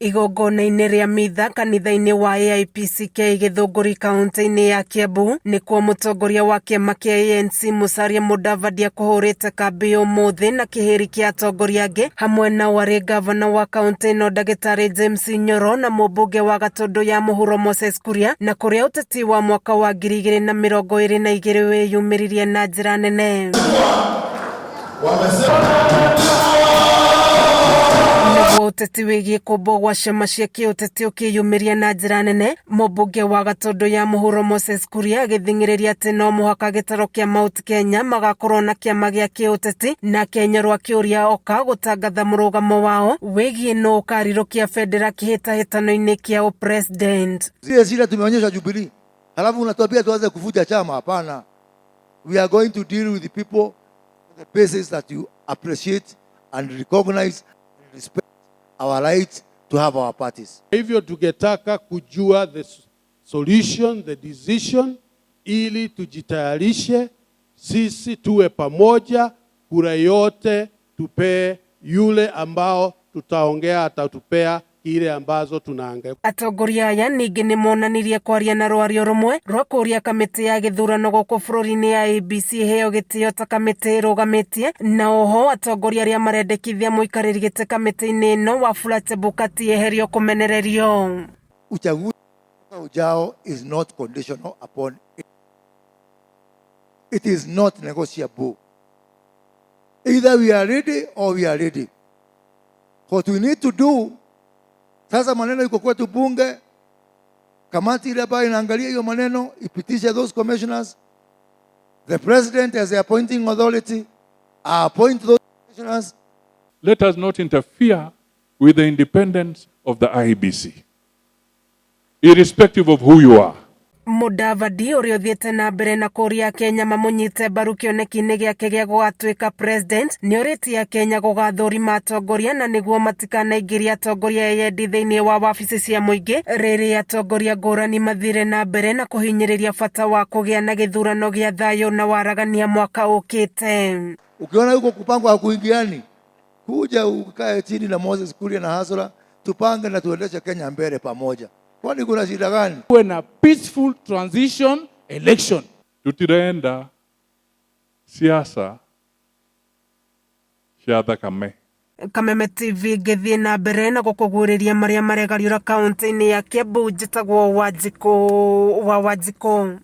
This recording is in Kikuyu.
Igongona-inĩ rĩa mitha kanitha-inĩ wa AIPCK Gĩthũngũri kaũntĩ-inĩ ya Kiambu nĩkuo mũtongoria wa kĩama kĩa ANC Musalia Mudavadi akũhũrĩte kambĩ ũmũthĩ na kĩhĩri kĩa atongoria angĩ hamwe nao arĩ ngavana wa kaũntĩ ĩno ndagĩtarĩ James Nyoro na mũmbunge wa Gatũndũ ya mũhuro Moses Kuria na kũrĩa ũteti wa mwaka wa 2022 wĩyumĩririe na njĩra nene. Naguo ũteti wĩgiĩ kũmbwo gwa ciama cia kĩũteti ũkĩyumĩria na njĩra nene, mũmbunge wa Gatũndũ ya mũhuro Moses Kuria agĩthing'ĩrĩria atĩ no mũhaka gĩtarũ kĩa Mount Kenya magakorwo na kĩama gĩa kĩũteti, nake Nyoro akĩũria Oka gũtangatha mũrũgamo wao wĩgiĩ nũ ũkarirũkia bendera kĩhĩtahĩtano-inĩ kĩa ũpresident. Zile shida tumeonyesha Jubilee, halafu unatuambia tuanze kuvuja chama? Hapana, we are going to deal with the people on the basis that you appreciate and recognize and respect our right to have our parties. Hivyo tungetaka kujua the solution, the decision, ili tujitayarishe sisi tuwe pamoja, kura yote tupee yule ambao tutaongea atatupea ile ambazo tunaangalia. Atongoria aya ningĩ nĩ monanirie kwaria na rwario rũmwe rwa kũũria kamĩtĩ ya gĩthurano gũkũ bũrũri-inĩ ya IEBC ĩheo gĩtĩo ta kamĩtĩ ĩrũgamĩtie na oho atongoria arĩa marendekithia mũikarĩri gĩtĩ kamĩtĩ-inĩ ĩno Wafula Chebukati eherio kũmenererio. Uchaguzi ujao is not conditional upon it. It is not negotiable. Either we are ready or we are ready. What we need to do, sasa maneno iko kwetu bunge, kamati ile ambayo inaangalia hiyo maneno ipitishe those commissioners. The president as the appointing authority appoint those commissioners. Let us not interfere with the independence of the IEBC, irrespective of who you are. Mudavadi ũrĩa ũthiĩte na mbere na kũũria Akenya mamũnyite mbaru kĩoneki-inĩ gĩake gĩa gũgatuĩka president nĩorĩtie Akenya gũgathũrima atongoria na nĩguo matikanaingĩrie atongoria eyendi thĩinĩ wa wabici cia mũingĩ rĩrĩa atongoria ngũrani mathire na mbere na kũhinyĩrĩria bata wa kũgĩa na gĩthurano gĩa thayũ na waragania mwaka ũkĩte. Ukiona huko kupangwa hakuingiani, kuja ukae chini na Moses Kuria na Hasra, tupange na tuendeshe Kenya mbele pamoja. Kwani kuna shida gani? Kuwe na peaceful transition election. Tutirenda siasa cia thakame. Kameme TV ngĩthiĩ na mbere na gũkũguũrĩria marĩa maregariũra kaũntĩ-inĩ ya Kiambu njĩtagwo Wanjikũ wa Wanjikũ.